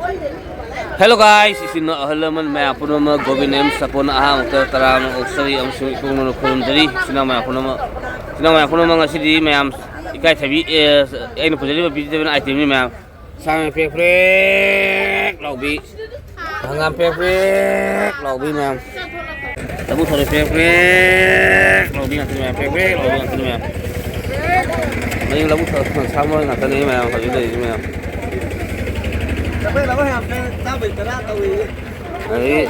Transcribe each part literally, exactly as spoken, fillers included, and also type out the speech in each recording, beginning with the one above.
Hello guys, ꯏꯆꯤꯟ ꯏꯅꯥꯎ ꯑꯍꯜ ꯂꯃꯟ ꯃꯌꯥꯝ ꯄꯨꯝꯅꯃꯛ, ꯒꯣꯕꯤꯟ ꯑꯦꯝ ꯁꯄꯣꯟ ꯑꯍꯥꯡꯕ ꯇꯔꯥꯃ ꯑꯣꯛꯆꯔꯤ ꯑꯃꯁꯨꯡ ꯏꯄꯨꯡ ꯃꯅꯨꯡ ꯈꯨꯔꯨꯝꯖꯔꯤ꯫ ꯏꯆꯤꯟ ꯏꯅꯥꯎ ꯃꯌꯥꯝ ꯄꯨꯝꯅꯃꯛ, ꯏꯆꯤꯟ ꯏꯅꯥꯎ ꯃꯌꯥꯝ ꯄꯨꯝꯅꯃꯛ, ꯉꯁꯤꯗꯤ ꯃꯌꯥꯝ ꯏꯀꯥꯏꯊꯕꯤ, ꯑꯦ, ꯑꯩꯅ ꯄꯨꯖꯔꯤꯕ ꯚꯤꯖꯤꯇꯦꯕꯜ ꯑꯥꯏꯇꯦꯝꯅꯤ ꯃꯌꯥꯝ꯫ ꯁꯥꯡ ꯄ꯭ꯔꯦꯛ ꯄ꯭ꯔꯦꯛ ꯂꯥꯎꯕꯤ, ꯍꯪꯒꯥꯝ ꯄ꯭ꯔꯦꯛ ꯄ꯭ꯔꯦꯛ ꯂꯥꯎꯕꯤ ꯃꯌꯥꯝ, ꯂꯐꯨ ꯊꯔꯣ ꯄ꯭ꯔꯦꯛ ꯄ꯭ꯔꯦꯛ ꯂꯥꯎꯕꯤ ꯉꯥꯛꯇꯅꯤ ꯃꯌꯥꯝ, ꯄ꯭ꯔꯦꯛ ꯄ꯭ꯔꯦꯛ ꯂꯥꯎꯕꯤ ꯉꯥꯛꯇꯅꯤ ꯃꯌꯥꯝ꯫ ꯃꯅꯤꯡ ꯂꯧꯕꯨꯛ ꯁꯥ ꯃꯔꯣꯏ ꯉꯥꯛꯇꯅꯤ ꯃꯌꯥꯝ ꯍꯧꯖꯤꯛ ꯂꯩꯔꯤꯁꯤ ꯃꯌꯥꯝ꯫ ꯑꯗꯒꯤ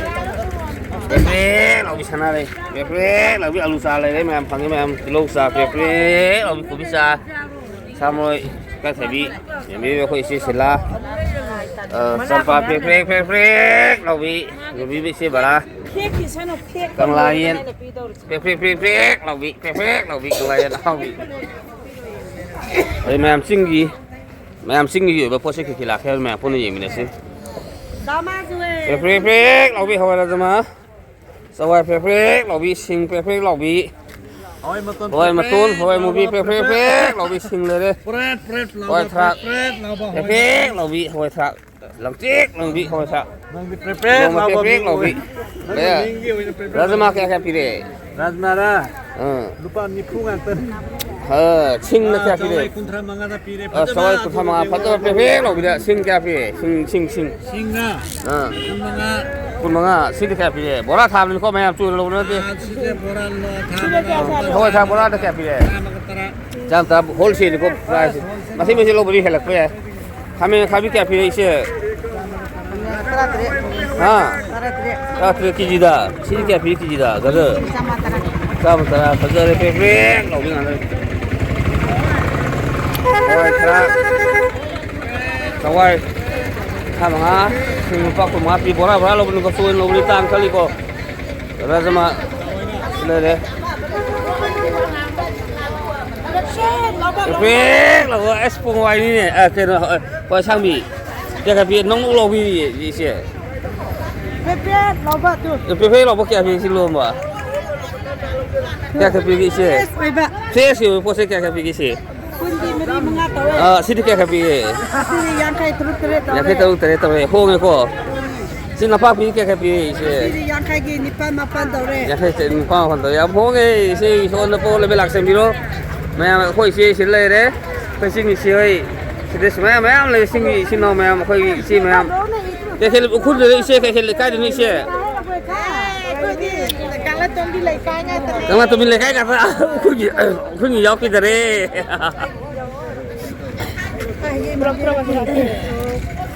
ꯄ꯭ꯔꯦꯛ ꯄ꯭ꯔꯦꯛ ꯂꯥꯎꯕꯤ ꯁꯅꯥ ꯂꯩ, ꯄ꯭ꯔꯦꯛ ꯄ꯭ꯔꯦꯛ ꯂꯥꯎꯕꯤ ꯑꯂꯨ ꯆꯥ ꯂꯩꯔꯦ ꯃꯌꯥꯝ, ꯐꯪꯉꯦ ꯃꯌꯥꯝ꯫ ꯇꯤꯜꯍꯧ ꯆꯥ ꯄ꯭ꯔꯦꯛ ꯄ꯭ꯔꯦꯛ ꯂꯥꯎꯕꯤ, ꯀꯣꯕꯤ ꯆꯥ, ꯁꯥ ꯃꯔꯣꯏ, ꯏꯀꯥꯏꯊꯕꯤ, ꯌꯦꯡꯕꯤꯔꯤꯕ ꯑꯩꯈꯣꯏ ꯏꯆꯦ ꯁꯤꯂꯥ, ꯑ, ꯆꯝꯄ꯭ꯔꯥ ꯄ꯭ꯔꯦꯛ ꯄ꯭ꯔꯦꯛ ꯄ꯭ꯔꯦꯛ ꯄ꯭ꯔꯦꯛ ꯂꯥꯎꯕꯤ, ꯌꯦꯡꯕꯤꯔꯤꯕ ꯏꯆꯦ ꯕꯂꯥ, ꯐꯦꯛꯀꯤ ꯁꯅ ꯐꯦꯛ ꯀꯪꯂꯥ ꯌꯦꯟ꯫ ꯑꯩꯅ ꯄꯤꯗꯧꯔꯤꯁꯦ꯫ ꯄ꯭ꯔꯦꯛ ꯄ꯭ꯔꯦꯛ ꯄ꯭ꯔꯦꯛ ꯄ꯭ꯔꯦꯛ ꯂꯥꯎꯕꯤ, ꯄ꯭ꯔꯦꯛ ꯄ꯭ꯔꯦꯛ ꯂꯥꯎꯕꯤ, ꯀꯪꯂꯥ ꯌꯦꯟ ꯑꯍꯥꯎꯕꯤ꯫ ꯑꯗꯩ ꯃꯌꯥꯝ ꯆꯤꯡꯒꯤ, ꯃꯌꯥꯝ ꯆꯤꯡꯒꯤ ꯑꯣꯏꯕ ꯄꯣꯠ ꯆꯩ ꯀꯩꯀꯩ ꯂꯥꯛꯀꯦ ꯍꯥꯏꯕꯗꯣ ꯃꯌꯥꯝ ꯄꯨꯟꯅ ꯌꯦꯡꯃꯤꯟꯅꯁꯤ꯫ ꯄ꯭ꯔꯦꯛ ꯄ꯭ꯔꯦꯛ ꯄ꯭ꯔꯦꯛ ꯂꯥꯎꯕꯤ ꯍꯋꯥꯏ ꯔꯥꯖꯃꯥ, ꯆꯋꯥꯏ ꯄ꯭ꯔꯦꯛ ꯄ꯭ꯔꯦꯛ ꯂꯥꯎꯕꯤ, ꯁꯤꯡ ꯄ꯭ꯔꯦꯛ ꯄ꯭ꯔꯦꯛ ꯂꯥꯎꯕꯤ, ꯍꯋꯥꯏ ꯃꯇꯣꯟ ꯍꯋꯥꯏ ꯄ꯭ꯔꯦꯛ ꯃꯇꯣꯟ, ꯄ꯭ꯔꯦꯛ ꯍꯋꯥꯏ ꯃꯨꯕꯤ ꯂꯥꯎꯕ ꯄ꯭ꯔꯦꯛ ꯄ꯭ꯔꯦꯛ ꯄ꯭ꯔꯦꯛ ꯄ꯭ꯔꯦꯛ ꯂꯥꯎꯕꯤ ꯁꯤꯡ ꯂꯩꯔꯦ꯫ ꯄ꯭ꯔꯦꯠ ꯄ꯭ꯔꯦꯠ ꯂꯥꯎꯕ ꯍꯋꯥꯏ ꯊ꯭ꯔꯥꯛ ꯄ꯭ꯔꯦꯛ ꯄ꯭ꯔꯦꯛ ꯂꯥꯎꯕ ꯄ꯭ꯔꯦꯛ ꯍꯋꯥꯏ ꯄ꯭ꯔꯦꯛ ꯂꯥꯎꯕꯤ ꯍꯋꯥꯏ ꯊ꯭ꯔꯥꯛ꯫ ꯂꯪꯇ꯭ꯔꯤꯛ ꯂꯪꯕꯤ ꯍꯋꯥꯏ ꯊ꯭ꯔꯥꯛ꯫ ꯅꯪꯗꯤ ꯄ꯭ꯔꯦꯛ ꯄ꯭ꯔꯦꯛ ꯅꯣꯡꯃ ꯄ꯭ꯔꯦꯛ ꯂꯥꯎꯕ ꯄ꯭ꯔꯦꯛ ꯃꯤ ꯂꯥꯎꯕꯤ꯫ ꯑꯣꯏ꯫ ꯅꯪꯅ ꯑꯦ, ꯃꯤꯡꯒꯤ ꯑꯣꯏꯅ ꯄ꯭ꯔꯦꯛ ꯄ꯭ꯔꯦꯛ ꯔꯥꯖꯃꯥ ꯂꯥꯎꯕ꯫ ꯀꯌꯥ ꯀꯌꯥ ꯄꯤꯔꯦ? ꯔꯥꯖꯃꯥꯔꯥ? ꯑꯥ꯫ ꯂꯨꯄꯥ ꯅꯤꯐꯨ ꯉꯥꯛꯇꯅꯤ꯫ ꯑꯥ, ꯁꯤꯡꯅ ꯑꯥ, ꯀꯌꯥ ꯄꯤꯔꯦ? ꯆꯋꯥꯏ ꯀꯨꯟꯊ꯭ꯔꯥ ꯃꯉꯥꯗ ꯄꯤꯔꯦ꯫ ꯑꯥ, ꯐꯖꯕ ꯆꯋꯥꯏ ꯀꯨꯟꯊ꯭ꯔꯥ ꯃꯉꯥ, ꯑꯗꯨꯒ ꯐꯖꯕ ꯄ꯭ꯔꯦꯛ ꯄ꯭ꯔꯦꯛ ꯂꯥꯎꯕꯤꯗ ꯁꯤꯡ ꯀꯌꯥ ꯄꯤꯔꯦ? ꯁꯤꯡ, ꯁꯤꯡ, ꯁꯤꯡ꯫ ꯁꯤꯡꯅ ꯑꯥ꯫ ꯀꯨꯟ ꯃꯉꯥ꯫ ꯀꯨꯟ ꯃꯉꯥ꯫ ꯁꯤꯗꯤ ꯀꯌꯥ ꯄꯤꯔꯦ? ꯕꯣꯔꯥ ꯊꯥꯕꯅꯤꯀꯣ, ꯃꯌꯥꯝ ꯆꯨꯔ ꯂꯧꯕ ꯅꯠꯇꯦ꯫ ꯑꯥ, ꯁꯤꯁꯦ ꯕꯣꯔꯥ ꯂꯣ-, ꯊꯥꯕ ꯍꯋꯥꯏ ꯊ꯭ꯔꯥꯛ ꯕꯣꯔꯥꯗ ꯀꯌꯥ ꯄꯤꯔꯦ? ꯆꯥꯝꯃꯒ ꯇꯔꯥ꯫ ꯆꯥꯝ ꯇꯔꯥ ꯍꯣꯜꯁꯦꯜꯅꯤꯀꯣ ꯄ꯭ꯔꯥꯏꯁꯁꯦ꯫ ꯃꯆꯦꯠ ꯃꯆꯦꯠ ꯂꯧꯕꯗꯤ ꯍꯦꯜꯂꯛꯄ ꯌꯥꯏ꯫ ꯈꯥꯃꯦꯟ ꯑꯈꯥꯕꯤ ꯀꯌꯥ ꯄꯤꯔꯦ ꯏꯆꯦ? ꯇꯔꯥꯇꯔꯦꯠ꯫ ꯍꯥ? ꯇꯔꯥꯇꯔꯦꯠ꯫ ꯇꯔꯥꯇꯔꯦꯠ ꯀꯦꯖꯤꯗ꯫ ꯁꯤꯗꯤ ꯀꯌꯥ ꯄꯤꯔꯦ ꯀꯦꯖꯤꯗ? ꯒꯖꯔ? ꯆꯥꯝꯃ ꯇꯔꯥ꯫ ꯆꯥꯝꯃ ꯇꯔꯥ꯫ ꯐꯖꯔꯦ, ꯄ꯭ꯔꯦꯛ ꯄ꯭ꯔꯦꯛ ꯂꯥꯎꯕꯤ ꯉꯥꯛꯇꯅꯤ꯫ ꯍꯋꯥꯏ ꯊ꯭ꯔꯥꯛ꯫ ꯆꯋꯥꯏ ꯀꯨꯟꯊ꯭ꯔꯥ ꯃꯉꯥ꯫ ꯁꯤꯡ ꯂꯨꯄꯥ ꯀꯨꯟ ꯃꯉꯥ ꯄꯤ꯫ ꯕꯣꯔꯥ ꯕꯣꯔꯥ ꯂꯧꯕꯅꯤꯀꯣ, ꯆꯣꯏꯅ ꯂꯧꯕꯗꯤ ꯇꯥꯡ ꯈꯜꯂꯤꯀꯣ꯫ ꯔꯥꯖꯃꯥ ꯂꯩꯔꯦ꯫ ꯄ꯭ꯔꯦꯛ ꯂꯥꯎꯕ ꯑꯁ ꯄꯣꯡ ꯍꯋꯥꯏꯅꯤꯅꯦ꯫ ꯑ, ꯀꯩꯅꯣ, ꯍꯋꯥꯏ ꯑꯁꯥꯡꯕꯤ꯫ ꯀꯌꯥ ꯀꯌꯥ ꯄꯤ? ꯅꯪ ꯅꯪ ꯂꯧꯕꯤꯔꯤꯌꯦ ꯏꯆꯦ꯫ ꯄ꯭ꯔꯦꯛ ꯄ꯭ꯔꯦꯛ ꯂꯥꯎꯕ ꯑꯗꯨ꯫ ꯄ꯭ꯔꯦꯛ ꯄ꯭ꯔꯦꯛ ꯂꯥꯎꯕ ꯀꯌꯥ ꯄꯤ ꯁꯤ ꯂꯣꯝꯕ? ꯀꯌꯥ ꯀꯌꯥ ꯄꯤꯒꯦ ꯏꯆꯦ? ꯐ꯭ꯔꯦꯁ ꯑꯣꯏꯕ꯫ ꯐ꯭ꯔꯦꯁ ꯑꯣꯏꯕ ꯄꯣꯠꯁꯦ ꯀꯌꯥ ꯀꯌꯥ ꯄꯤꯒꯦ ꯏꯆꯦ? ꯀꯨꯟꯒꯤ ꯃꯔꯤ ꯃꯉꯥ ꯇꯧꯋꯦ꯫ ꯑꯥ, ꯁꯤꯗꯤ ꯀꯌꯥ ꯀꯌꯥ ꯄꯤꯌꯦ? ꯁꯤꯗꯤ ꯌꯥꯡꯈꯩ ꯇꯔꯨꯛ ꯇꯔꯦꯠ ꯇꯧꯔꯦ꯫ ꯌꯥꯡꯈꯩ ꯇꯔꯨꯛ ꯇꯔꯦꯠ ꯇꯧꯔꯦ꯫ ꯍꯣꯡꯉꯦꯀꯣ? ꯁꯤ ꯅꯄꯥꯛꯄꯤ ꯀꯌꯥ ꯀꯌꯥ ꯄꯤꯌꯦ, ꯏꯆꯦ? ꯁꯤꯗꯤ ꯌꯥꯡꯈꯩꯒꯤ ꯅꯤꯄꯥꯜ ꯃꯥꯄꯜ ꯇꯧꯔꯦ꯫ ꯌꯥꯡꯈꯩ ꯅꯤꯄꯥꯜ ꯃꯥꯄꯜ ꯇꯧꯔꯦ꯫ ꯌꯥꯝ ꯍꯣꯡꯉꯦ, ꯏꯆꯦ꯫ ꯏꯁꯣꯔꯅ ꯄꯣꯛꯂꯕ ꯂꯥꯛꯆꯕꯤꯔꯣ꯫ ꯃꯌꯥꯝ ꯑꯩꯈꯣꯏ ꯏꯆꯦ ꯁꯤꯗ ꯂꯩꯔꯦ꯫ ꯑꯩꯈꯣꯏ ꯆꯤꯡ ꯏꯆꯦ ꯍꯣꯏ꯫ ꯁꯤꯗꯁꯨ ꯃꯌꯥꯝ, ꯃꯌꯥꯝ ꯂꯩ꯫ ꯆꯤꯡꯒꯤ ꯏꯆꯤꯟ ꯏꯅꯥꯎ ꯃꯌꯥꯝ, ꯑꯩꯈꯣꯏꯒꯤ ꯏꯆꯦ ꯃꯌꯥꯝ꯫ ꯀꯩꯊꯦꯜ ꯎꯈ꯭ꯔꯨꯜꯗ ꯏꯆꯦ, ꯀꯩꯊꯦꯜ ꯂꯩꯀꯥꯏꯗꯅꯤ ꯏꯆꯦ꯫ ꯑꯩꯈꯣꯏꯗꯤ ꯀꯪꯂꯥꯇꯣꯡꯕꯤ ꯂꯩꯀꯥꯏ ꯉꯥꯛꯇꯅꯦ꯫ ꯀꯪꯂꯥꯇꯣꯡꯕꯤ ꯂꯩꯀꯥꯏ ꯉꯥꯛꯇ꯫ ꯎꯈ꯭ꯔꯨꯜꯒꯤ, ꯎꯈ꯭ꯔꯨꯜꯒꯤ ꯌꯥꯎꯈꯤꯗꯔꯦ꯫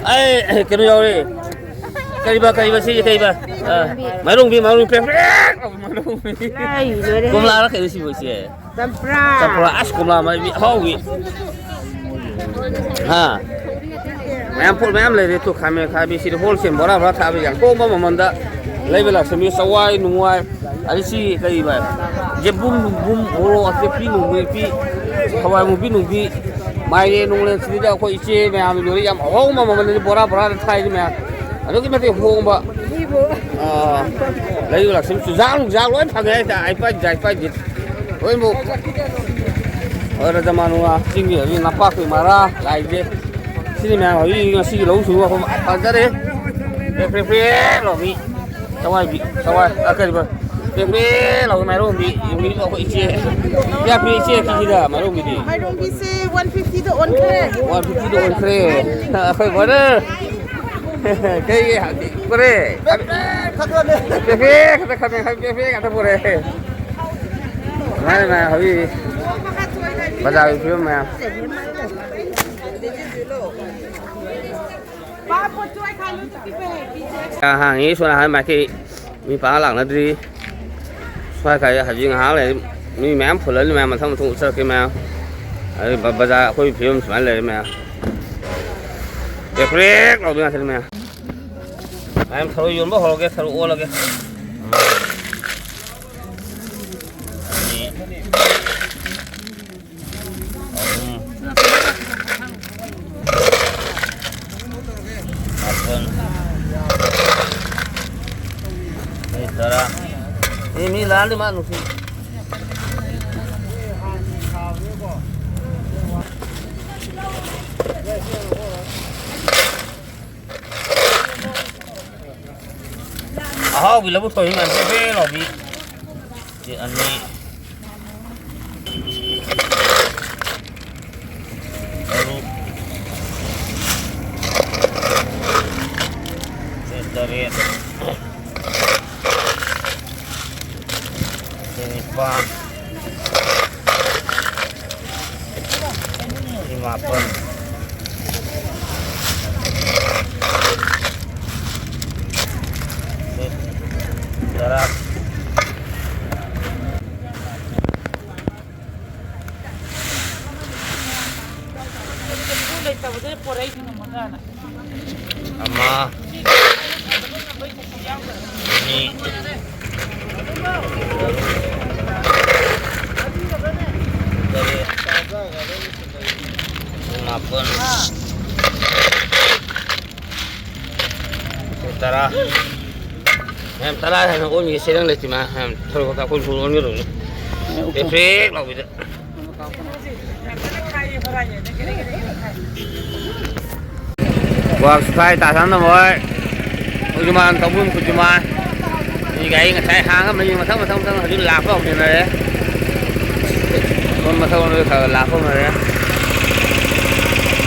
ꯑꯩ ꯀꯩꯅꯣ ꯌꯥꯎꯔꯤ꯫ ꯀꯩꯕ, ꯀꯩꯕ, ꯁꯤꯒꯤ ꯀꯩꯕ? ꯑ, ꯃꯥꯏꯔꯣꯡꯕꯤ, ꯃꯥꯏꯔꯣꯡꯕꯤ, ꯄ꯭ꯔꯦꯛ, ꯄ꯭ꯔꯦꯛ ꯂꯥꯎꯕ ꯃꯥꯏꯔꯣꯡꯕꯤ꯫ ꯑꯩ ꯂꯣꯏꯔꯦ꯫ ꯀꯣꯝꯂꯥꯔ ꯀꯩꯅꯣ ꯁꯤꯕꯨ ꯏꯆꯦ? ꯆꯝꯄ꯭ꯔꯥ꯫ ꯆꯝꯄ꯭ꯔꯥ, ꯑꯁ, ꯀꯣꯝꯂꯥ ꯃꯥꯏꯕꯤ ꯑꯍꯥꯎꯕꯤ꯫ ꯍꯥ? ꯃꯌꯥꯝ ꯄꯣꯠ ꯃꯌꯥꯝ ꯂꯩꯔꯦ꯫ ꯇꯨ ꯈꯥꯃꯦꯟ ꯈꯥꯕꯤ ꯁꯤꯗꯤ wholesale ꯕꯣꯔꯥ ꯕꯣꯔꯥ ꯊꯥꯕ ꯌꯥꯝ ꯀꯣꯝꯕ ꯃꯃꯜꯗ ꯂꯩꯕ ꯂꯥꯛꯁꯟꯕꯤ꯫ ꯆꯋꯥꯏ ꯅꯨꯡꯋꯥꯏ, ꯑꯗꯩ ꯁꯤ ꯀꯩꯕ, ꯌꯦꯕꯨꯝ ꯅꯨꯡꯕꯨꯝ, ꯃꯣꯔꯣꯛ ꯑꯇꯦꯛꯄꯤ ꯅꯨꯡꯕꯦꯄꯤ, ꯍꯋꯥꯏ ꯃꯨꯕꯤ ꯅꯨꯡꯕꯤ, ꯃꯥꯏꯔꯦꯟ ꯅꯨꯡꯂꯦꯟ ꯁꯤꯗ ꯑꯩꯈꯣꯏ ꯏꯆꯦ ꯃꯌꯥꯝꯅ ꯌꯣꯜꯂꯤ ꯌꯥꯝ ꯑꯍꯣꯡꯕ ꯃꯃꯜꯗꯗꯤ ꯕꯣꯔꯥ ꯕꯣꯔꯥꯗ ꯊꯥꯏꯅꯤ ꯃꯌꯥꯝ꯫ ꯑꯗꯨꯛꯀꯤ ꯃꯇꯤꯛ ꯍꯣꯡꯕ꯫ ꯑꯥ, ꯂꯩꯕ ꯂꯥꯛꯁꯟꯕꯤ ꯆꯨꯖꯥꯛ ꯅꯨꯡꯖꯥꯛ ꯂꯣꯏ ꯐꯪꯉꯦ ꯍꯥꯏꯇꯥꯔꯦ꯫ ꯑꯩ ꯄꯥꯏ ꯖꯥꯏ ꯄꯥꯏ ꯖꯤꯠ꯫ ꯂꯣꯏꯅꯃꯛ꯫ ꯍꯣꯏ, ꯔꯖꯃꯥ ꯅꯨꯡꯉꯥ, ꯆꯤꯡꯒꯤ ꯍꯧꯖꯤꯛ ꯅꯄꯥꯛꯄꯤ ꯃꯔꯥ, ꯂꯥꯏꯁꯦ꯫ ꯁꯤꯅꯤ ꯃꯌꯥꯝ ꯍꯧꯖꯤꯛ ꯉꯁꯤꯒꯤ ꯂꯧꯎ ꯁꯤꯡꯎ ꯃꯐꯝ ꯐꯖꯔꯦ꯫ ꯄ꯭ꯔꯦꯛ ꯄ꯭ꯔꯦꯛ ꯄ꯭ꯔꯦꯛ ꯂꯥꯎꯕꯤ꯫ ꯆꯋꯥꯏꯕꯤ, ꯆꯋꯥꯏ, ꯑ, ꯀꯔꯤꯕ? ꯄ꯭ꯔꯦꯛ ꯄ꯭ꯔꯦꯛ ꯂꯥꯎꯕꯤ ꯃꯥꯏꯔꯣꯡꯕꯤ, ꯌꯨꯝꯕꯤ ꯑꯩꯈꯣꯏ ꯏꯆꯦ꯫ ꯀꯌꯥ ꯄꯤ ꯏꯆꯦ ꯀꯦꯖꯤꯗ ꯃꯥꯏꯔꯣꯡꯕꯤꯗꯤ? ꯃꯥꯏꯔꯣꯡꯕꯤꯁꯦ one fiftyꯗ ꯑꯣꯟꯈ꯭ꯔꯦ꯫ One fiftyꯗ ꯑꯣꯟꯈ꯭ꯔꯦ꯫ ꯑꯩꯈꯣꯏ brother꯫ ꯀꯩꯒꯤ ꯍꯧꯖꯤꯛ ꯄꯨꯔꯦ? ꯄꯦꯄꯦ ꯈꯛꯇ ꯈꯪꯉꯦ, ꯄꯦꯄꯦ ꯉꯥꯛꯇ ꯄꯨꯔꯦ꯫ ꯃꯥꯅꯦ, ꯃꯥꯅꯦ, ꯍꯧꯖꯤꯛ ꯕꯖꯥꯔꯒꯤ ꯐꯤꯕꯝ ꯃꯌꯥꯝ꯫ ꯍꯥꯡꯉꯤ ꯁꯣꯝ ꯅꯥꯀꯟ ꯃꯥꯏꯀꯩ꯫ ꯃꯤ ꯄꯥꯛ ꯂꯥꯛꯅꯗ꯭ꯔꯤ꯫ ꯁ꯭ꯋꯥꯏ ꯀꯥꯏ ꯍꯧꯖꯤꯛ ꯉꯥꯏꯍꯥꯛ ꯂꯩꯔꯗꯤ ꯃꯤ ꯃꯌꯥꯝ ꯐꯨꯜꯂꯅꯤ, ꯃꯌꯥꯝ ꯃꯊꯪ ꯃꯊꯪ ꯎꯠꯆꯔꯛꯀꯦ ꯃꯌꯥꯝ꯫ ꯑꯗꯩ ꯕ-, ꯕꯖꯥꯔ ꯑꯩꯈꯣꯏꯒꯤ ꯐꯤꯕꯝ ꯁꯨꯃꯥꯏꯅ ꯂꯩꯔꯦ ꯃꯌꯥꯝ꯫ ꯄ꯭ꯔꯦꯛ ꯄ꯭ꯔꯦꯛ ꯂꯥꯎꯗꯣꯏ ꯉꯥꯛꯇꯅꯤ ꯃꯌꯥꯝ꯫ ꯃꯌꯥꯝ ꯊꯔꯣꯏ ꯌꯣꯟꯕ ꯍꯧꯔꯒꯦ, ꯊꯔꯣꯏ ꯑꯣꯜꯂꯒꯦ꯫ ꯑꯅꯤ꯫ ꯑꯍꯨꯝ꯫ ꯃꯥꯄꯟ꯫ ꯃꯤ ꯇꯔꯥ꯫ ꯃꯤ, ꯃꯤ ꯂꯥꯛꯑꯅꯤ ꯃꯥ ꯅꯨꯡꯁꯤ꯫ ꯑꯍꯥꯎꯕꯤ ꯂꯧꯕꯨꯛ ꯊꯣꯏꯕꯤ ꯃꯌꯥꯝ ꯄꯦ ꯄꯦ ꯂꯥꯎꯕꯤ꯫ ꯁꯤ ꯑꯅꯤ꯫ ꯇꯔꯨꯛ꯫ ꯁꯤ ꯇꯔꯦꯠ꯫ ꯁꯤ ꯅꯤꯄꯥꯟ꯫ ꯁꯤ ꯃꯥꯄꯟ꯫ ꯁꯤ ꯇꯔꯥ꯫ ꯑꯃ꯫ ꯑꯅꯤ꯫ ꯇꯔꯦꯠ꯫ ꯃꯥꯄꯟ꯫ ꯇꯔꯥ꯫ ꯃꯌꯥꯝ ꯇꯔꯥ ꯍꯥꯏꯅ ꯑꯣꯟꯒꯦ ꯆꯦꯔꯪ ꯂꯩꯇꯦ ꯃꯥ꯫ ꯃꯌꯥꯝ ꯊꯔꯣ ꯀꯥ ꯀꯨꯟ ꯁꯨꯅ ꯑꯣꯟꯒꯗꯧꯅꯤ꯫ ꯄꯦꯛ ꯄꯦꯛ ꯂꯥꯎꯕꯤꯗ꯫ ꯋꯥꯛꯁ ꯐꯥꯏ ꯇꯥ ꯁꯥꯟꯅ ꯃꯣꯏ꯫ ꯈꯨꯖꯨꯃꯥꯟ ꯇꯧꯕꯝ ꯈꯨꯖꯨꯃꯥꯟ꯫ ꯃꯤ ꯒꯥꯔꯤ ꯉꯁꯥꯏ ꯍꯥꯡꯉꯝꯕꯅꯤ ꯃꯊꯪ ꯃꯊꯪ ꯃꯊꯪ ꯍꯧꯖꯤꯛ ꯂꯥꯛꯄ ꯍꯧꯅꯔꯦ꯫ ꯁꯣꯝ ꯃꯊꯪ ꯃꯊꯪ ꯈꯔ ꯈꯔ ꯂꯥꯛꯄ ꯍꯧꯅꯔꯦ꯫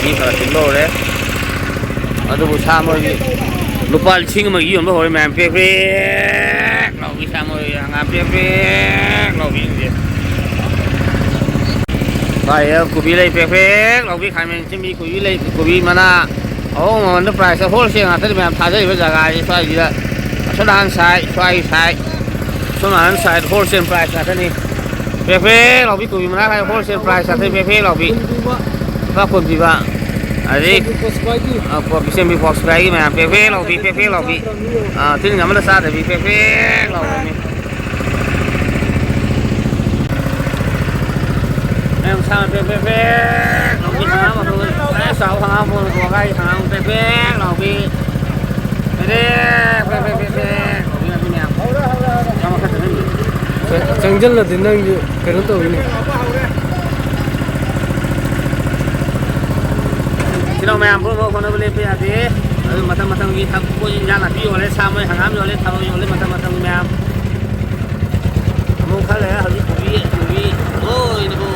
ꯃꯤ ꯈꯔ ꯆꯤꯟꯕ ꯍꯧꯔꯦ꯫ ꯑꯗꯨꯕꯨ ꯁꯥ ꯃꯔꯣꯏꯒꯤ ꯂꯨꯄꯥ ꯂꯤꯁꯤꯡ ꯑꯃꯒꯤ ꯌꯣꯟꯕ ꯍꯧꯔꯦ ꯃꯌꯥꯝ꯫ ꯄ꯭ꯔꯦꯛ ꯄ꯭ꯔꯦꯛ ꯂꯥꯎꯕꯤ ꯁꯥ ꯃꯔꯣꯏ ꯍꯪꯒꯥꯝ ꯄ꯭ꯔꯦꯛ ꯄ꯭ꯔꯦꯛ ꯂꯥꯎꯕꯤꯁꯤꯡꯁꯦ꯫ ꯚꯥꯏ, ꯀꯣꯕꯤ ꯂꯩ ꯄ꯭ꯔꯦꯛ ꯄ꯭ꯔꯦꯛ ꯂꯥꯎꯕꯤ, ꯈꯥꯃꯦꯟ ꯑꯁꯤꯟꯕꯤ, ꯀꯣꯕꯤ ꯂꯩ, ꯀꯣꯕꯤ ꯃꯅꯥ ꯑꯍꯣꯡꯕ ꯃꯃꯜꯗ price ꯍꯣꯜꯁꯦꯜ ꯉꯥꯛꯇꯅꯤ ꯃꯌꯥꯝ ꯊꯥꯖꯔꯤꯕ ꯖꯒꯥꯁꯦ ꯁ꯭ꯋꯥꯏꯁꯤꯗ꯫ ꯑꯁꯣꯝ ꯅꯥꯀꯟ side, ꯁ꯭ꯋꯥꯏꯒꯤ side, ꯁꯣꯝ ꯅꯥꯀꯟ side wholesale price ꯉꯥꯛꯇꯅꯤ꯫ ꯄ꯭ꯔꯦꯛ ꯄ꯭ꯔꯦꯛ ꯂꯥꯎꯕꯤ ꯀꯣꯕꯤ ꯃꯅꯥ ꯈꯥꯏ wholesale price ꯉꯥꯛꯇꯅꯤ ꯄ꯭ꯔꯦꯛ ꯄ꯭ꯔꯦꯛ ꯂꯥꯎꯕꯤ꯫ ꯂꯨꯄꯥ ꯀꯨꯟ ꯄꯤꯕ꯫ ꯑꯗꯩ, ꯕꯤꯁꯦꯝꯕꯤ ꯄꯣꯁ ꯄꯥꯏꯒꯤ꯫ ꯑ, ꯀꯣ-, ꯕꯤꯁꯦꯝꯕꯤ ꯄꯣꯁ ꯄꯥꯏꯒꯤ ꯃꯌꯥꯝ ꯄ꯭ꯔꯦꯛ ꯄ꯭ꯔꯦꯛ ꯂꯥꯎꯕꯤ, ꯄ꯭ꯔꯦꯛ ꯄ꯭ꯔꯦꯛ ꯂꯥꯎꯕꯤ꯫ ꯑ, ꯇꯤꯟꯒ ꯑꯃꯇ ꯆꯥꯗꯕꯤ ꯄ꯭ꯔꯦꯛ ꯄ꯭ꯔꯦꯛ ꯂꯥꯎꯕꯤꯅꯤ꯫ ꯃꯌꯥꯝ ꯁꯥꯅ ꯄ꯭ꯔꯦꯛ ꯄ꯭ꯔꯦꯛ ꯄ꯭ꯔꯦꯛ ꯂꯥꯎꯕꯤ ꯁꯅꯥ ꯃꯈꯣꯟ꯫ ꯑꯦ, ꯆꯥꯎ ꯁꯅꯥ ꯃꯈꯣꯟ, ꯋꯥꯒꯥꯏ ꯁꯅꯥ ꯄ꯭ꯔꯦꯛ ꯄ꯭ꯔꯦꯛ ꯂꯥꯎꯕꯤ꯫ ꯄ꯭ꯔꯦꯛ ꯄ꯭ꯔꯦꯛ ꯄ꯭ꯔꯦꯛ ꯄ꯭ꯔꯦꯛ ꯂꯥꯎꯕꯤ ꯃꯌꯥꯝ꯫ ꯆꯪꯁꯤꯜꯂꯗꯤ ꯅꯪꯁꯨ ꯀꯩꯅꯣ ꯇꯧꯋꯤꯅꯦ꯫ ꯀꯩꯅꯣ ꯃꯌꯥꯝ ꯄꯨꯝꯅꯃꯛ ꯍꯣꯠꯅꯕ ꯂꯦꯞꯄ ꯌꯥꯗꯦ꯫ ꯑꯗꯨ ꯃꯇꯝ ꯃꯇꯝꯒꯤ ꯊꯕꯛ ꯄꯣꯠ ꯏꯟꯖꯥꯡ ꯅꯥꯄꯤ ꯌꯣꯜꯂꯦ, ꯁꯥ ꯃꯔꯣꯏ ꯍꯪꯒꯥꯝ ꯌꯣꯜꯂꯦ, ꯊꯔꯣꯏ ꯌꯣꯜꯂꯦ, ꯃꯇꯝ ꯃꯇꯝꯒꯤ ꯃꯌꯥꯝ꯫ ꯑꯃꯨꯛ ꯈꯔ ꯂꯩꯔꯦ ꯍꯧꯖꯤꯛ ꯀꯣꯕꯤ ꯅꯨꯕꯤ ꯂꯣꯏꯅꯕꯨ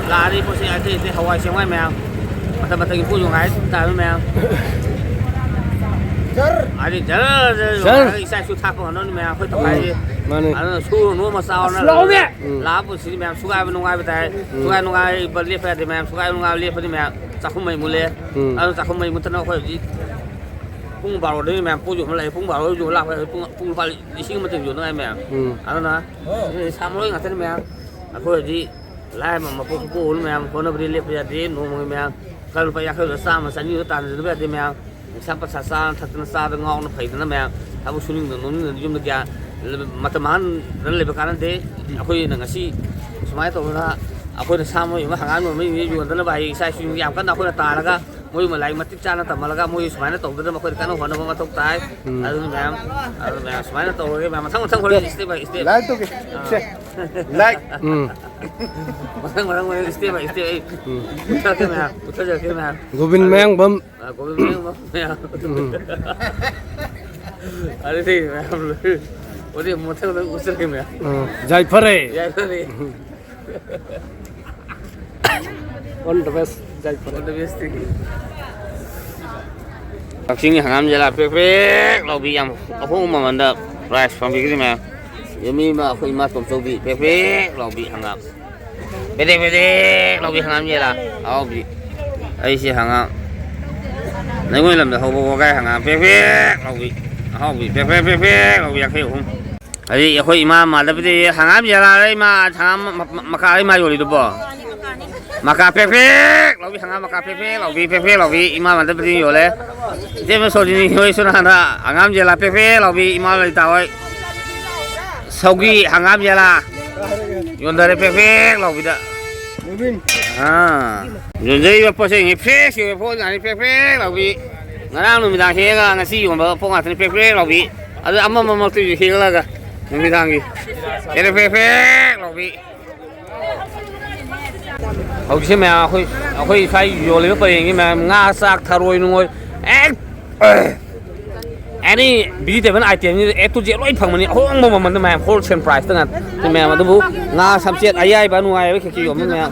ꯂꯥꯛꯑꯅꯤ꯫ ꯄꯣꯠ ꯆꯩ ꯑꯇꯩ ꯑꯇꯩ ꯍꯋꯥꯏ ꯆꯦꯡꯋꯥꯏ ꯃꯌꯥꯝ ꯃꯇꯝ ꯃꯇꯝꯒꯤ ꯄꯣꯠ ꯌꯣꯟꯉꯥꯏ ꯇꯥꯕ ꯃꯌꯥꯝ꯫ ꯍꯥꯏꯗꯤ ꯖꯔ ꯖꯔ ꯖꯔ꯫ ꯌꯣꯜꯂꯒ ꯏꯆꯥ ꯏꯁꯨ ꯊꯥꯛꯄ ꯉꯝꯅꯕꯅꯤ ꯃꯌꯥꯝ ꯑꯩꯈꯣꯏ ꯇꯧꯈꯥꯏꯁꯦ꯫ ꯃꯥꯅꯦ꯫ ꯑꯗꯨꯅ ꯁꯨꯔꯨꯅꯨ ꯃꯆꯥ ꯑꯁ, ꯂꯥꯛꯑꯣꯃꯦ꯫ ꯎꯝ꯫ ꯂꯥꯛꯑ ꯄꯨꯟꯁꯤꯗꯤ ꯃꯌꯥꯝ ꯁꯨꯒꯥꯏꯕ ꯅꯨꯡꯉꯥꯏꯕ ꯇꯥꯏ꯫ ꯎꯝ꯫ ꯁꯨꯒꯥꯏ ꯅꯨꯡꯉꯥꯏꯕ ꯂꯦꯞꯄ ꯌꯥꯗꯦ ꯃꯌꯥꯝ꯫ ꯁꯨꯒꯥꯏ ꯅꯨꯡꯉꯥꯏꯕ ꯂꯦꯞꯄꯗꯤ ꯃꯌꯥꯝ ꯆꯥꯛꯈꯨꯝ ꯃꯩ ꯃꯨꯠꯂꯦ꯫ ꯎꯝ꯫ ꯑꯗꯨꯅ ꯆꯥꯛꯈꯨꯝ ꯃꯩ ꯃꯨꯠꯇꯅ ꯑꯩꯈꯣꯏ ꯍꯧꯖꯤꯛ ꯄꯨꯡ ꯕꯥꯔꯣꯗꯒꯤ ꯃꯌꯥꯝ ꯄꯣꯠ ꯌꯣꯟꯕ ꯂꯥꯛꯑꯦ꯫ ꯄꯨꯡ ꯕꯥꯔꯣ ꯌꯣꯟꯕ ꯂꯥꯛꯄ ꯍꯥꯏꯁꯦ ꯄꯨꯡ, ꯄꯨꯡ ꯂꯨꯄꯥ ꯂꯤꯁꯤꯡ ꯑꯃ ꯇꯦꯡ ꯌꯣꯟꯅꯉꯥꯏ ꯃꯌꯥꯝ꯫ ꯎꯝ꯫ ꯑꯗꯨꯅ ꯁꯥ ꯃꯔꯣꯏ ꯉꯥꯛꯇꯅꯤ ꯃꯌꯥꯝ꯫ ꯑꯩꯈꯣꯏ ꯍꯧꯖꯤꯛ ꯂꯥꯏꯔꯕ ꯃꯄꯣꯛ ꯄꯣꯛꯎꯅ ꯃꯌꯥꯝ ꯍꯣꯠꯅꯕꯗꯤ ꯂꯦꯞꯄ ꯌꯥꯗꯦ꯫ ꯅꯣꯡꯃꯒꯤ ꯃꯌꯥꯝ ꯈꯔ ꯂꯨꯄꯥ ꯌꯥꯡꯈꯩꯗ ꯆꯥꯝꯃ ꯆꯅꯤꯗ ꯇꯥꯟꯖꯗꯕ ꯌꯥꯗꯦ ꯃꯌꯥꯝ꯫ ꯅꯤꯁꯥ ꯄꯁꯥ ꯆꯥꯗꯅ ꯊꯛꯇꯅ ꯆꯥꯗꯅ ꯉꯥꯎꯅ ꯐꯩꯗꯅ ꯃꯌꯥꯝ ꯊꯕꯛ ꯁꯨꯅꯤꯡꯗꯅ ꯅꯣꯝꯅꯤꯡꯗꯅ ꯌꯨꯝꯗ ꯒ꯭ꯌꯥꯟ ꯃꯇꯝ ꯃꯥꯡꯍꯟꯗꯅ ꯂꯩꯕ ꯀꯥꯟꯅꯗꯦ꯫ ꯑꯩꯈꯣꯏꯅ ꯉꯁꯤ ꯁꯨꯃꯥꯏꯅ ꯇꯧꯗꯅ ꯑꯩꯈꯣꯏꯅ ꯁꯥ ꯃꯔꯣꯏ ꯑꯃ ꯍꯪꯒꯥꯝ ꯌꯣꯟꯕ ꯌꯣꯟꯗꯅꯕ ꯍꯥꯏ ꯏꯆꯥ ꯏꯁꯨ ꯌꯥꯝ ꯀꯟꯅ ꯑꯩꯈꯣꯏꯅ ꯇꯥꯜꯂꯒ ꯃꯣꯏ ꯂꯥꯏꯔꯤꯛ ꯃꯇꯤꯛ ꯆꯥꯅ ꯇꯝꯍꯜꯂꯒ ꯃꯣꯏ ꯁꯨꯃꯥꯏꯅ ꯇꯧꯗꯅꯕ ꯑꯩꯈꯣꯏꯅ ꯀꯟꯅ ꯍꯣꯠꯅꯕ ꯃꯊꯧ ꯇꯥꯏ꯫ ꯎꯝ꯫ ꯑꯗꯨꯅ ꯃꯌꯥꯝ, ꯑꯗꯨꯅ ꯃꯌꯥꯝ ꯁꯨꯃꯥꯏꯅ ꯇꯧꯔꯒ ꯃꯌꯥꯝ ꯃꯊꯪ ꯃꯊꯪ ꯍꯣꯔꯦꯟ step by step꯫ Like ꯇꯧꯒꯦ꯫ ꯑꯥ꯫ ꯁꯦ꯫ Like꯫ ꯎꯝ꯫ ꯃꯊꯪ ꯃꯊꯪ ꯍꯣꯔꯦꯟ step by step ꯑꯩ ꯎꯝ꯫ ꯃꯨꯠꯊꯔꯛꯀꯦ ꯃꯌꯥꯝ, ꯃꯨꯠꯊꯖꯔꯛꯀꯦ ꯃꯌꯥꯝ꯫ ꯒꯣꯕꯤꯟ ꯃꯌꯥꯡꯕꯝ꯫ ꯑꯥ, ꯒꯣꯕꯤꯟ ꯃꯌꯥꯡꯕꯝ ꯃꯌꯥꯝ꯫ ꯎꯝ꯫ ꯑꯗꯨꯗꯤ ꯃꯌꯥꯝ ꯂꯣꯏ-, ꯍꯣꯔꯦꯟ ꯃꯊꯪ ꯃꯊꯪ ꯎꯠꯆꯔꯛꯀꯦ ꯃꯌꯥꯝ꯫ ꯎꯝ꯫ ꯌꯥꯏꯐꯔꯦ꯫ ꯌꯥꯏꯐꯔꯦ꯫ All the best, ꯌꯥꯏꯐꯔꯦ꯫ All the best to you꯫ ꯀꯛꯆꯤꯡꯒꯤ ꯍꯪꯒꯥꯝ ꯖꯦꯂꯥ ꯄ꯭ꯔꯦꯛ ꯄ꯭ꯔꯦꯛ ꯂꯥꯎꯕꯤ ꯌꯥꯝ ꯑꯍꯣꯡꯕ ꯃꯃꯜꯗ price ꯐꯪꯕꯤꯒꯅꯤ ꯃꯌꯥꯝ꯫ ꯌꯨꯝꯃꯤ ꯑꯃ ꯑꯩꯈꯣꯏ ꯏꯃꯥ ꯇꯣꯝꯆꯧꯕꯤ ꯄ꯭ꯔꯦꯛ ꯄ꯭ꯔꯦꯛ ꯂꯥꯎꯕꯤ ꯍꯪꯒꯥꯝ꯫ ꯄ꯭ꯔꯦꯛ ꯄ꯭ꯔꯦꯛ ꯂꯥꯎꯕꯤ ꯍꯪꯒꯥꯝ ꯖꯦꯂꯥ ꯑꯍꯥꯎꯕꯤ꯫ ꯑꯩꯁꯦ ꯍꯪꯒꯥꯝ ꯂꯩꯉꯣꯏ ꯂꯝꯗ ꯍꯧꯕ ꯋꯥꯒꯥꯏ ꯍꯪꯒꯥꯝ ꯄ꯭ꯔꯦꯛ ꯄ꯭ꯔꯦꯛ ꯂꯥꯎꯕꯤ꯫ ꯑꯍꯥꯎꯕꯤ ꯄ꯭ꯔꯦꯛ ꯄ꯭ꯔꯦꯛ ꯄ꯭ꯔꯦꯛ ꯄ꯭ꯔꯦꯛ ꯂꯥꯎꯕꯤ ꯌꯥꯡꯈꯩ ꯑꯍꯨꯝ꯫ ꯑꯗꯩ ꯑꯩꯈꯣꯏ ꯏꯃꯥ ꯃꯥꯗꯕꯗꯤ ꯍꯪꯒꯥꯝ ꯖꯦꯂꯥꯗ ꯏꯃꯥ ꯍꯪꯒꯥꯝ ꯃ-, ꯃ-, ꯃꯀꯥ ꯏꯃꯥ ꯌꯣꯜꯂꯤꯗꯨꯕꯣ? ꯃꯀꯥ ꯄ꯭ꯔꯦꯛ ꯄ꯭ꯔꯦꯛ ꯂꯥꯎꯕꯤ ꯍꯪꯒꯥꯝ ꯃꯀꯥ ꯄ꯭ꯔꯦꯛ ꯄ꯭ꯔꯦꯛ ꯂꯥꯎꯕꯤ ꯄ꯭ꯔꯦꯛ ꯄ꯭ꯔꯦꯛ ꯂꯥꯎꯕꯤ ꯏꯃꯥ ꯃꯥꯗꯕꯗꯤ ꯌꯣꯜꯂꯦ꯫ ꯏꯇꯩꯃ ꯁꯣꯔꯤꯅꯤ ꯍꯣꯏ ꯁꯣꯝ ꯅꯥꯀꯟꯗ ꯍꯪꯒꯥꯝ ꯖꯦꯂꯥ ꯄ꯭ꯔꯦꯛ ꯄ꯭ꯔꯦꯛ ꯂꯥꯎꯕꯤ ꯏꯃꯥ ꯂꯂꯤꯇꯥ ꯍꯣꯏ꯫ ꯁꯧꯒꯤ ꯍꯪꯒꯥꯝ ꯖꯦꯂꯥ ꯌꯣꯟꯊꯔꯦ ꯄ꯭ꯔꯦꯛ ꯄ꯭ꯔꯦꯛ ꯂꯥꯎꯕꯤꯗ꯫ ꯑꯥ꯫ ꯌꯣꯟꯖꯔꯤꯕ ꯄꯣꯠ ꯆꯩ fresh ꯑꯣꯏꯕ ꯄꯣꯠ ꯉꯥꯛꯇꯅꯤ ꯄ꯭ꯔꯦꯛ ꯄ꯭ꯔꯦꯛ ꯂꯥꯎꯕꯤ꯫ ꯉꯔꯥꯡ ꯅꯨꯃꯤꯗꯥꯡ ꯍꯦꯛꯑꯒ ꯉꯁꯤ ꯌꯣꯟꯕ ꯄꯣꯠ ꯉꯥꯛꯇꯅꯤ ꯄ꯭ꯔꯦꯛ ꯄ꯭ꯔꯦꯛ ꯂꯥꯎꯕꯤ꯫ ꯑꯗꯨ ꯑꯃ ꯑꯃꯃꯛꯇꯁꯨ ꯍꯦꯛꯂꯒ ꯅꯨꯃꯤꯗꯥꯡꯒꯤ ꯍꯦꯟꯅ ꯄ꯭ꯔꯦꯛ ꯄ꯭ꯔꯦꯛ ꯂꯥꯎꯕꯤ꯫ ꯍꯧꯖꯤꯛꯁꯦ ꯃꯌꯥꯝ ꯑꯩꯈꯣꯏ, ꯑꯩꯈꯣꯏ ꯁ꯭ꯋꯥꯏ ꯌꯣꯜꯂꯤꯕ ꯄꯔꯦꯡꯒꯤ ꯃꯌꯥꯝ ꯉꯥ, ꯆꯥꯛ, ꯊꯔꯣꯏ, ꯅꯨꯡꯉꯣꯏ, ꯑꯦ, any vegetable item ꯅꯤ, A to Z ꯂꯣꯏ ꯐꯪꯕꯅꯤ꯫ ꯑꯍꯣꯡꯕ ꯃꯃꯜꯗ ꯃꯌꯥꯝ, wholesale price ꯇ ꯉꯥꯛꯇ꯫ ꯁꯤ ꯃꯌꯥꯝ ꯑꯗꯨꯕꯨ ꯉꯥ, ꯁꯝꯆꯦꯠ, ꯑꯌꯥꯏꯕ, ꯅꯨꯡꯉꯥꯏꯕ ꯈꯦꯆꯤ ꯌꯣꯟꯕ ꯃꯌꯥꯝ꯫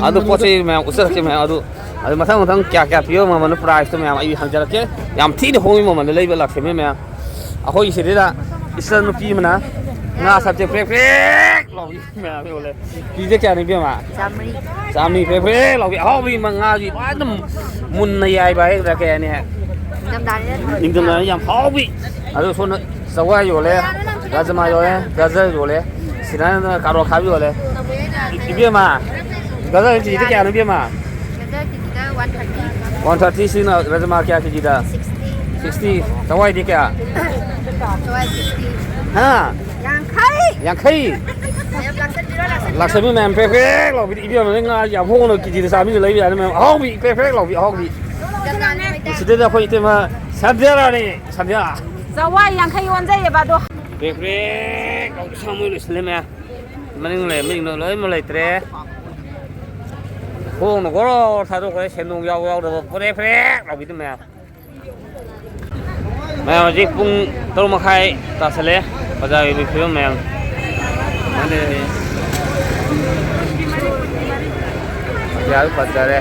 ꯑꯗꯨ ꯄꯣꯠ ꯆꯩ ꯃꯌꯥꯝ ꯎꯠꯆꯔꯛꯀꯦ ꯃꯌꯥꯝ꯫ ꯑꯗꯨ, ꯑꯗꯨ ꯃꯊꯪ ꯃꯊꯪ ꯀꯌꯥ ꯀꯌꯥ ꯄꯤꯕ ꯃꯃꯜꯅꯣ, price ꯇꯣ ꯃꯌꯥꯝ ꯑꯩ ꯍꯪꯖꯔꯛꯀꯦ꯫ ꯌꯥꯝ ꯊꯤꯅ ꯍꯣꯡꯕ ꯃꯃꯜꯗ ꯂꯩꯕ ꯂꯥꯛꯆꯕꯅꯤ ꯃꯌꯥꯝ꯫ ꯑꯩꯈꯣꯏꯒꯤ ꯁꯤꯗꯩꯗ ꯏꯆꯟ ꯅꯨꯄꯤ ꯑꯃꯅ ꯉꯥ, ꯁꯝꯆꯦꯠ ꯄ꯭ꯔꯦꯛ ꯄ꯭ꯔꯦꯛ ꯂꯥꯎꯕꯤ ꯃꯌꯥꯝ ꯌꯣꯜꯂꯦ꯫ ꯀꯦꯖꯤꯗ ꯀꯌꯥꯅꯣ ꯏꯕꯦꯝꯃ? ꯆꯥꯝꯃꯔꯤ꯫ ꯆꯥꯝꯃꯔꯤ ꯄ꯭ꯔꯦꯛ ꯄ꯭ꯔꯦꯛ ꯂꯥꯎꯕꯤ ꯑꯍꯥꯎꯕꯤ ꯃ-, ꯉꯥꯒꯤ ꯐꯖꯅ ꯃꯨꯟꯅ ꯌꯥꯏꯕ ꯍꯥꯏꯒꯗ꯭ꯔꯥ ꯀꯩ ꯍꯥꯏꯅꯤ? ꯅꯤꯡꯊꯝꯊꯥꯅꯤꯅ ꯅꯤꯡꯊꯝꯊꯥꯅ ꯌꯥꯝ ꯍꯥꯎꯕꯤ꯫ ꯑꯗꯣ ꯁꯣꯝꯗ ꯆꯋꯥꯏ ꯌꯣꯜꯂꯦ, ꯔꯥꯖꯃꯥ ꯌꯣꯜꯂꯦ, ꯒꯖꯔ ꯌꯣꯜꯂꯦ, ꯁꯤꯗꯅ ꯀꯥꯔꯣꯠ ꯑꯈꯥꯕꯤ ꯌꯣꯜꯂꯦ꯫ ꯏꯕꯦꯝꯃ, ꯒꯖꯔ ꯀꯦꯖꯤꯗ ꯀꯌꯥꯅꯣ ꯏꯕꯦꯝꯃ? ꯒꯖꯔ ꯀꯦꯖꯤꯗ ꯋꯥꯟ ꯊꯥꯔꯇꯤ꯫ One thirty. ꯁꯤꯅ ꯔꯥꯖꯃꯥ ꯀꯌꯥ ꯀꯦꯖꯤꯗ? ꯁꯤꯛꯁꯇꯤ꯫ ꯁꯤꯛꯁꯇꯤ꯫ ꯆꯋꯥꯏꯗꯤ ꯀꯌꯥ? ꯆꯋꯥꯏ ꯁꯤꯛꯁꯇꯤ꯫ ꯍꯥ? ꯌꯥꯡꯈꯩ! ꯌꯥꯡꯈꯩ! ꯃꯌꯥꯝ ꯂꯥꯛꯁꯟꯕꯤꯔꯣ, ꯂꯥꯛꯁꯟꯕꯤꯔꯣ꯫ ꯂꯥꯛꯁꯟꯕꯤ ꯃꯌꯥꯝ ꯄ꯭ꯔꯦꯛ ꯄ꯭ꯔꯦꯛ ꯂꯥꯎꯕꯤꯗ ꯏꯕꯦꯝꯃꯅ ꯉꯥ ꯌꯥꯝ ꯍꯣꯡꯅ ꯀꯦꯖꯤꯗ ꯆꯥꯝꯃꯔꯤꯗ ꯂꯩꯕ ꯌꯥꯅꯤ ꯃꯌꯥꯝ꯫ ꯑꯍꯥꯎꯕꯤ ꯄ꯭ꯔꯦꯛ ꯄ꯭ꯔꯦꯛ ꯂꯥꯎꯕꯤ ꯑꯍꯥꯎꯕꯤ꯫ ꯁꯤꯗꯩꯗ ꯑꯩꯈꯣꯏ ꯏꯇꯩꯃ ꯁꯟꯙ꯭ꯌꯥ ꯔꯥꯅꯤ, ꯁꯟꯙ꯭ꯌꯥ꯫ ꯆꯋꯥꯏ ꯌꯥꯡꯈꯩ ꯑꯣꯟꯖꯩꯌꯦꯕ ꯑꯗꯣ꯫ ꯄ꯭ꯔꯦꯛ ꯄ꯭ꯔꯦꯛ ꯂꯥꯎꯕꯤ ꯁꯥꯃꯨ ꯂꯣꯏꯁꯤꯜꯂꯦ ꯃꯌꯥꯝ꯫ ꯃꯅꯤꯡ ꯂꯩꯔꯝꯕꯁꯤꯡꯗꯣ ꯂꯣꯏꯅꯃꯛ ꯂꯩꯇ꯭ꯔꯦ꯫ ꯈꯣꯡꯅ ꯒꯣꯔꯣ ꯊꯥꯗꯣꯛꯈ꯭ꯔꯦ, ꯁꯦꯟꯗꯣꯡ ꯌꯥꯎꯕ ꯌꯥꯎꯗꯕ ꯄ꯭ꯔꯦꯛ ꯄ꯭ꯔꯦꯛ ꯂꯥꯎꯕꯤꯗꯨ ꯃꯌꯥꯝ꯫ ꯃꯌꯥꯝ ꯍꯧꯖꯤꯛ ꯄꯨꯡ ꯇꯔꯨꯛ ꯃꯈꯥꯏ ꯇꯥꯁꯜꯂꯦ꯫ ꯕꯖꯥꯔꯒꯤ ꯐꯤꯕꯝ ꯃꯌꯥꯝ꯫ ꯑꯇꯤꯌꯥꯁꯨ ꯐꯖꯔꯦ꯫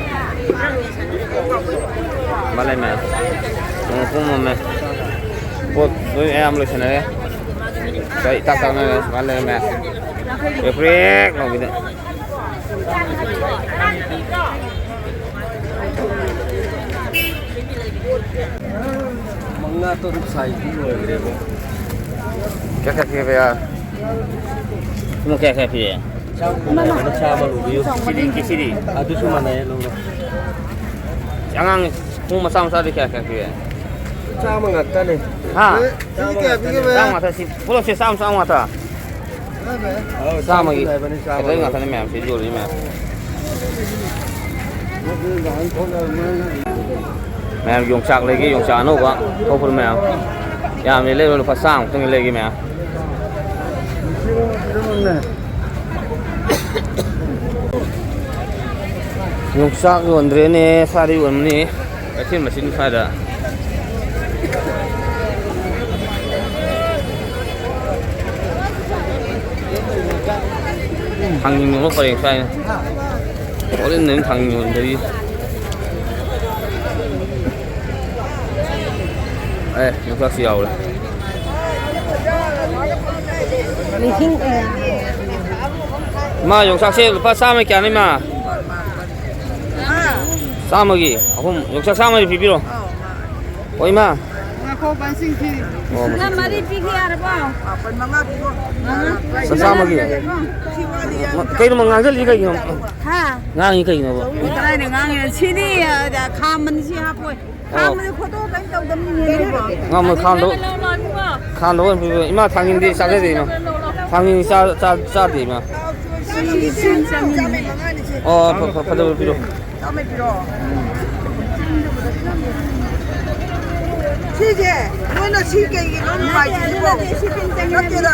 ꯃꯥꯂꯦ ꯃꯌꯥꯝ꯫ ꯅꯣꯡ ꯄꯨꯡ ꯃꯝꯃꯦ꯫ ꯄꯣꯠ ꯂꯣꯏ ꯑꯌꯥꯝꯕ ꯂꯣꯏꯁꯤꯟꯅꯔꯦ꯫ ꯀꯩ ꯏꯇꯥꯛ ꯇꯥꯛꯅꯔꯦ꯫ ꯃꯥꯂꯦ ꯃꯌꯥꯝ꯫ ꯄ꯭ꯔꯦꯛ ꯄ꯭ꯔꯦꯛ ꯂꯥꯎꯕꯤꯗ꯫ ꯃꯉꯥ ꯇꯔꯨꯛ ꯁꯥꯏꯗꯤ ꯂꯣꯏꯈ꯭ꯔꯦꯕꯣ꯫ ꯀꯌꯥ ꯀꯌꯥ ꯄꯤꯕ ꯌꯥ? ꯄꯨꯡ ꯀꯌꯥ ꯀꯌꯥ ꯄꯤꯌꯦ? ꯆꯥꯝꯃ ꯂꯧꯕꯤꯌꯨ꯫ ꯁꯤꯗꯤ, ꯁꯤꯗꯤ꯫ ꯑꯗꯨꯁꯨ ꯃꯥꯟꯅꯩ, ꯂꯧꯔꯣ꯫ ꯑꯉꯥꯡ ꯈꯣꯡꯎꯞ ꯃꯆꯥ ꯃꯆꯥꯗꯤ ꯀꯌꯥ ꯀꯌꯥ ꯄꯤꯌꯦ? ꯆꯥꯝꯃ ꯉꯥꯛꯇꯅꯦ꯫ ꯍꯥ? ꯑꯦ, ꯁꯤꯗꯤ ꯀꯌꯥ ꯄꯤꯒꯦ, ꯚꯥꯏ? ꯆꯥꯝꯃ ꯉꯥꯛꯇ, ꯁꯤ ꯄꯨꯂꯞꯁꯦ ꯆꯥꯝꯃ, ꯆꯥꯝꯃ ꯉꯥꯛꯇ꯫ ꯆꯥꯝꯃꯒꯤ ꯈꯦꯇꯔ ꯉꯥꯛꯇꯅꯦ ꯃꯌꯥꯝꯁꯤ ꯌꯣꯜꯂꯤ ꯃꯌꯥꯝ꯫ ꯃꯌꯥꯝ ꯌꯣꯡꯆꯥꯛ ꯂꯩꯒꯦ, ꯌꯣꯡꯆꯥꯛ ꯑꯅꯧꯕ ꯊꯣꯛꯄꯗꯣ ꯃꯌꯥꯝ꯫ ꯌꯥꯝꯅ ꯂꯩꯔꯣ, ꯂꯨꯄꯥ ꯆꯥꯝꯃ ꯈꯛꯇꯪꯒꯤ ꯂꯩꯒꯦ ꯃꯌꯥꯝ꯫ ꯌꯣꯡꯆꯥꯛ ꯌꯣꯟꯗ꯭ꯔꯦꯅꯦ, ꯁ꯭ꯋꯥꯏꯗ ꯌꯣꯟꯕꯅꯤ꯫ ꯀꯩꯊꯦꯜ ꯃꯆꯤꯟ ꯁ꯭ꯋꯥꯏꯗ꯫ ꯊꯥꯡꯖꯤꯡ ꯌꯣꯟꯕ ꯄꯔꯦꯡ ꯁ꯭ꯋꯥꯏꯗ꯫ ꯍꯣꯔꯦꯟ ꯅꯪ ꯊꯥꯡꯖꯤꯡ ꯌꯣꯟꯗ꯭ꯔꯗꯤ꯫ ꯑꯦ, ꯌꯣꯡꯆꯥꯛꯁꯨ ꯌꯥꯎꯔꯦ꯫ ꯂꯤꯁꯤꯡ ꯀꯌꯥ? ꯏꯃꯥ, ꯌꯣꯡꯆꯥꯛꯁꯦ ꯂꯨꯄꯥ ꯆꯥꯝꯃ ꯀꯌꯥꯅꯣ, ꯏꯃꯥ? ꯆꯥꯝꯃꯒꯤ ꯑꯍꯨꯝ, ꯌꯣꯡꯆꯥꯛ ꯆꯥꯝꯃꯒꯤ ꯄꯤꯕꯤꯔꯣ꯫ ꯍꯣꯏ, ꯏꯃꯥ꯫ ꯉꯥꯏꯈꯣ, ꯄꯥꯟꯁꯤꯡ ꯊꯤ꯫ ꯑꯣ, ꯃꯁꯤ ꯃꯔꯤ ꯄꯤꯒꯦ ꯌꯥꯔꯕꯣ? ꯃꯥꯄꯟ ꯃꯉꯥ ꯄꯤꯌꯣ꯫ ꯃꯉꯥ꯫ ꯆꯥꯝꯃꯒꯤ꯫ ꯁꯤ ꯋꯥꯠꯂꯤ ꯌꯥꯝ꯫ ꯃ-, ꯀꯩꯅꯣ, ꯃ-, ꯉꯥꯡꯖꯜꯂꯤꯁꯦ ꯀꯩꯒꯤꯅꯣ? ꯍꯥ? ꯉꯥꯡꯉꯤ ꯀꯩꯒꯤꯅꯣꯕ? ꯀꯗꯥꯏꯗ ꯉꯥꯡꯉꯤꯅꯣ? ꯁꯤꯗꯤ, ꯑ, ꯈꯥꯝꯕꯅꯤ, ꯁꯤ ꯍꯥꯞꯄꯣꯏ꯫ ꯑꯣ꯫ ꯈꯥꯝꯕꯗꯤ ꯈꯣꯠꯇꯣꯛꯑ ꯀꯩꯝ ꯇꯧꯗꯕꯅꯤꯅꯦ꯫ ꯉꯝꯃꯣꯏ, ꯈꯥꯝꯗꯣꯛ-, ꯈꯥꯝꯗꯣꯛꯑ ꯑꯣꯏꯅ ꯄꯤꯕꯤꯌꯨ꯫ ꯏꯃꯥ, ꯊꯥꯡꯖꯤꯡꯗꯤ ꯆꯥꯖꯗꯦ, ꯏꯃꯥ꯫ ꯊꯥꯡꯖꯤꯡ ꯆꯥ-, ꯆꯥ-, ꯆꯥꯗꯦ, ꯏꯃꯥ꯫ ꯁꯤ ꯂꯤꯁꯤꯡ ꯆꯥꯝꯃꯔꯤ꯫ ꯑꯣ, ꯐ-, ꯐ-, ꯐꯖꯕ ꯄꯤꯔꯣ꯫ ꯆꯥꯝꯃꯩ ꯄꯤꯔꯣ꯫ ꯁꯤꯁꯦ ꯅꯣꯏꯅ ꯁꯤ ꯀꯩꯒꯤꯅꯣ ꯅꯨꯡꯉꯥꯏꯇ꯭ꯔꯤꯁꯤꯕꯣ? ꯅꯠꯇꯦꯗ,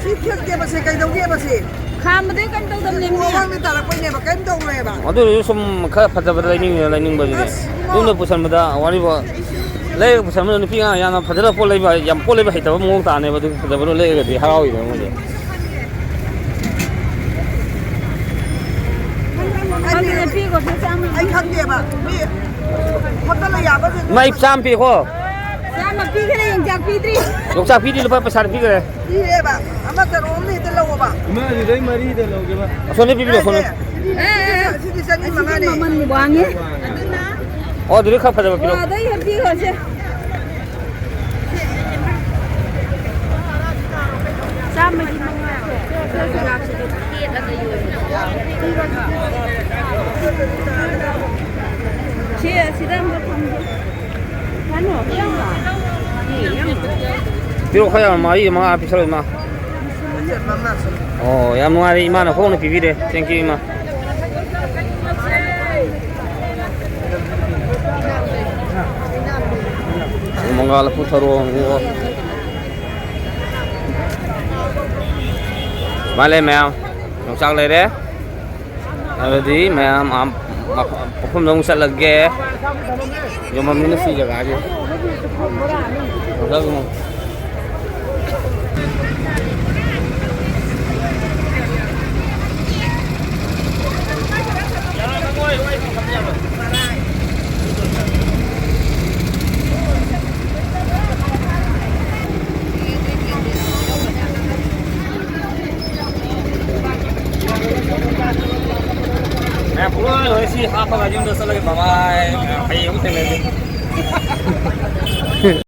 ꯁꯤ ꯊꯦꯛꯇꯦꯕ, ꯁꯤ ꯀꯩꯗꯧꯒꯦꯕ ꯁꯤ? ꯈꯥꯝꯕꯗꯩ ꯀꯩꯝ ꯇꯧꯗꯕꯅꯦ, ꯃꯤ꯫ ꯃꯃꯥꯡꯗ ꯇꯥꯔꯛꯄꯩꯅꯦꯕ, ꯀꯩꯝ ꯇꯧꯔꯣꯏꯕ꯫ ꯑꯗꯨ ꯑꯣꯏꯔꯁꯨ ꯁꯨꯝ ꯈꯔ ꯐꯖꯕꯗ ꯂꯩꯅꯤꯡꯉꯤꯗꯅ, ꯂꯩꯅꯤꯡꯕꯁꯤꯗꯤ꯫ ꯑꯁ, ꯌꯨꯝꯗ ꯄꯨꯁꯟꯕꯗ ꯋꯥꯔꯤꯕꯣ, ꯂꯩꯔꯒ ꯄꯨꯁꯟꯕꯗ ꯅꯨꯄꯤ ꯑꯉꯥꯡ ꯌꯥꯝꯅ ꯐꯖꯅ ꯄꯣꯠ ꯂꯩꯕ, ꯌꯥꯝ ꯄꯣꯠ ꯂꯩꯕ ꯍꯩꯇꯕ ꯃꯑꯣꯡ ꯇꯥꯅꯦꯕ, ꯑꯗꯨ ꯐꯖꯕꯗꯣ ꯂꯩꯔꯒꯗꯤ ꯍꯔꯥꯎꯏꯗꯅ ꯃꯣꯏꯗꯤ꯫ ꯈꯪꯗꯦ, ꯄꯤꯈꯣ, ꯆꯥꯝꯃ꯫ ꯑꯩ ꯈꯪꯗꯦꯕ꯫ ꯃꯤ ꯍꯣꯇꯦꯜꯗ ꯌꯥꯕꯁꯤꯡꯗꯣ ꯃꯩ ꯆꯥꯝꯃ ꯄꯤꯈꯣ꯫ ꯆꯥꯝꯃ ꯄꯤꯈ꯭ꯔꯦ, ꯌꯣꯡꯆꯥꯛ ꯄꯤꯗ꯭ꯔꯤ꯫ ꯌꯣꯡꯆꯥꯛ ꯄꯤꯗ꯭ꯔꯤ, ꯂꯨꯄꯥ ꯄꯩꯁꯥꯗꯤ ꯄꯤꯈ꯭ꯔꯦ꯫ ꯄꯤꯔꯦꯕ꯫ ꯑꯃ ꯆꯔꯣ ꯑꯃ ꯍꯦꯛꯇ ꯂꯧꯑꯣꯕ꯫ ꯏꯃꯥ, ꯑꯗꯨꯗꯩ ꯃꯔꯤꯗ ꯂꯧꯒꯦꯕ꯫ ꯑꯁꯣꯝꯗ ꯄꯤꯕꯤꯔꯣ, ꯑꯁꯣꯝꯗ꯫ ꯁꯤꯗꯤ, ꯑꯦ, ꯑꯦ, ꯑꯦ꯫ ꯁꯤꯗꯤ ꯆꯅꯤ ꯃꯉꯥꯅꯦ꯫ ꯃꯃꯜ ꯋꯥꯡꯉꯦ꯫ ꯑꯣ, ꯑꯗꯨꯗꯤ ꯈꯔ ꯐꯖꯕ ꯄꯤꯔꯣ꯫ ꯑꯣ, ꯑꯗꯩ ꯍꯦꯛ ꯄꯤꯈꯣꯁꯦ꯫ ꯆꯥꯝꯃꯒꯤ ꯃꯉꯥ꯫ ꯁꯤ ꯑꯁꯤꯗ ꯑꯝꯇ ꯊꯝꯒꯦ꯫ ꯀꯩꯅꯣ, ꯌꯥꯝ-, ꯄꯤꯔꯛꯑꯣ, ꯈꯔ ꯌꯥꯝ, ꯃꯔꯤ ꯃꯉꯥ ꯄꯤꯁꯜꯂꯣ, ꯏꯃꯥ꯫ ꯑꯣ, ꯌꯥꯝ ꯅꯨꯡꯉꯥꯏꯔꯦ, ꯏꯃꯥꯅ ꯍꯣꯡꯅ ꯄꯤꯕꯤꯔꯦ꯫ Thank you, ꯏꯃꯥ꯫ ꯃꯪꯒꯥ ꯂꯐꯨ ꯊꯔꯣ, ꯃꯥ ꯂꯩ ꯃꯌꯥꯝ꯫ ꯌꯣꯡꯆꯥꯛ ꯂꯩꯔꯦ꯫ ꯑꯗꯨꯗꯤ ꯃꯌꯥꯝ ꯑꯥ ꯃꯐꯝꯗ ꯑꯃꯨꯛ ꯆꯠꯂꯒꯦ꯫ ꯌꯣꯟꯐꯝꯅꯤꯅ ꯁꯤ ꯖꯒꯥꯁꯦ꯫ ꯃꯌꯥꯝ ꯄꯨꯡꯂꯣꯏ ꯂꯣꯏ ꯁꯤ ꯍꯥꯞꯄꯒ ꯌꯨꯝꯗ ꯆꯠꯂꯒꯦ꯫ ꯕꯕꯥꯏ꯫ ꯍꯌꯦꯡ ꯑꯃꯨꯛ ꯊꯦꯡꯅꯁꯤ꯫